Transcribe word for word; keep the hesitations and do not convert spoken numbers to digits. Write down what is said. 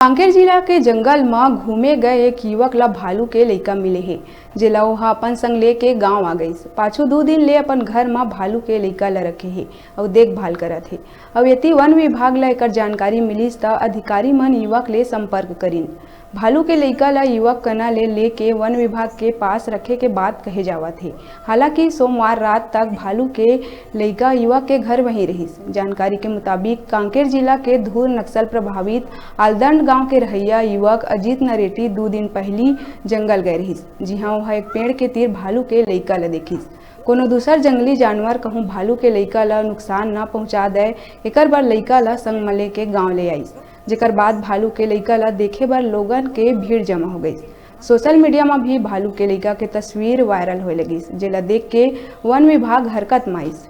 कांकेर जिला के जंगल म घूमे गए एक युवक ल भालू के लइका मिले हे, जेला ओहा अपन संग लेके गांव आ गइस। पाछू दू दिन ले अपन घर म भालू के लइका ल रखे हे अउ देखभाल करत हे। अउ यदि वन विभाग ल एकर जानकारी मिलिस, त अधिकारी मन युवक ले संपर्क करिन। भालू के लइका ल युवक कना ले लेके वन विभाग के पास रखे के बात कहे जावत हे। हालांकि सोमवार रात तक भालू के लइका युवक के घर वहीं रहिस। जानकारी के मुताबिक, कांकेर जिला के धूर नक्सल प्रभावित आलदंड गांव के रहइया युवक अजीत नरेटी दू दिन पहिली जंगल गए रहिस, जिहां ओह एक पेड़ के तीर भालू के लइका ल देखिस। कोनो दूसर जंगली जानवर कहूं भालू के लइका ल नुकसान न पहुंचा दय, एकर बर लइका ल संग म लेके गांव ले आइस, जेकर बाद भालू के लइका ल देखे बर लोगन के भीड़ जमा हो गइस। सोशल मीडिया म भी भालू के लइका के तस्वीर वायरल होए लगिस, जेला देख के वन विभाग हरकत म आइस।